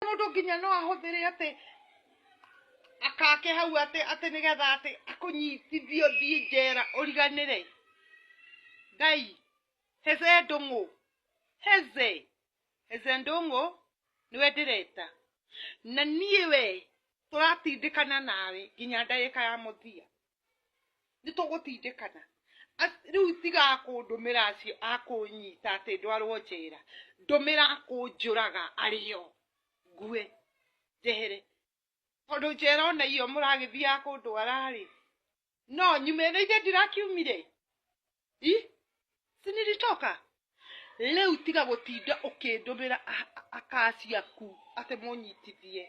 Mũndũ nginya no ahũthĩre atĩ akake hau atĩ atĩ nĩgetha atĩ akũnyitithie ũthiĩ njera ũriganĩre. Ngai, Heze Ndũng'ũ, Heze, Heze Ndũng'ũ nĩwe ndĩreta. Na niĩ we tũratindĩkana nawe nginya ndagĩka ya mũthia. Nĩ tũgũtindĩkana. Rĩu tiga kũndũmĩra acio a kũnyita atĩ ndwarwo njera. Ndũmĩra a kũnjũraga arĩo ngue njehere. Tondũ njera ona iyo mũragĩthiaga kũndwara rĩ, no nyume na ithe ndirakiumire. I? Si nilitoka? Rĩu tiga gũtinda ũkĩndũmĩra aka ciaku atĩ mũnyitithie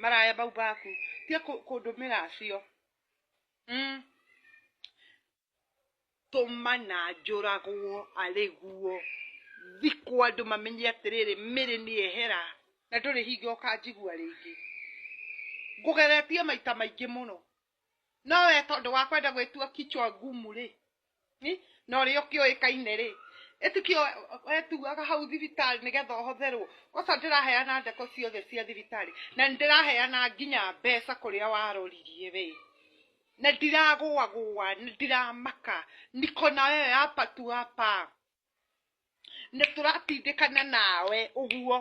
maraya mau maku. Tiga kũndũmĩra acio. Tũma na njũragwo arĩ guo thikwo andũ mamenye atĩrĩrĩ Mary nĩ ehera na ndũrĩ hingo ũkanjigua rĩngĩ. Ngũgeretie maita maingĩ mũno. No we tondũ wa kwenda gwĩtua kichwa ngumu rĩ, na ũrĩa ũkĩũĩkaine rĩ, ĩtikĩo wetuaga hau thibitarĩ nĩgetha ũhotherwo. Kwanza ndĩraheana ndeto ciothe cia thibitarĩ na nĩndĩraheana nginya mbeca kũrĩa waroririe we. Na ndiragũagũa, ndiramaka, niko na wewe hapa tu hapa. Nĩ tũratindĩkana nawe ũguo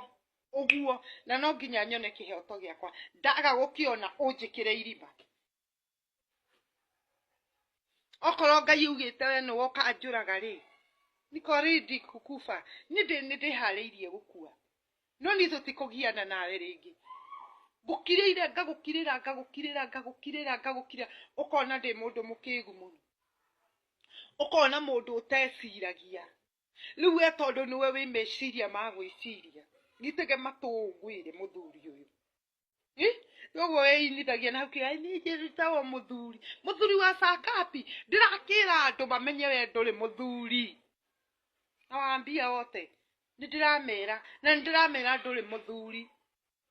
ũguo, na no nginya nyone kĩhoto gĩakwa. Ndaga gũkĩona ũnjĩkĩre irima. Okorwo Ngai augĩte we nĩwe ũkanjũraga rĩ, niko ready kukufa. Niĩ nĩ ndĩharĩirie gũkua. No niĩ tũtikũgiana nawe rĩngĩ. Ngũkirĩire ngagũkirĩra ngagũkirĩra ngagũkirĩra ngagũkirĩra, ũkona ndĩ mũndũ mũkĩgu mũno. Ũkona mũndũ ũteciragia. Rĩu we tondũ nĩwe wĩ meciria ma gwĩciria, gĩtege matũ ngwĩre mũthuri ũyũ. Ũguo wĩinithagia na hau kĩga niĩ njĩtagwo mũthuri. Mũthuri wa Sakapi, ndĩrakĩra andũ mamenye we ndũrĩ mũthuri. Nawaambia wote, nĩ ndĩramera, na nĩ ndĩramera ndũrĩ mũthuri.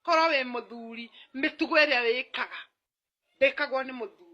Korwo wĩ mũthuri, mĩtugo ĩrĩa wĩkaga, ndĩkagwo nĩ mũthuri.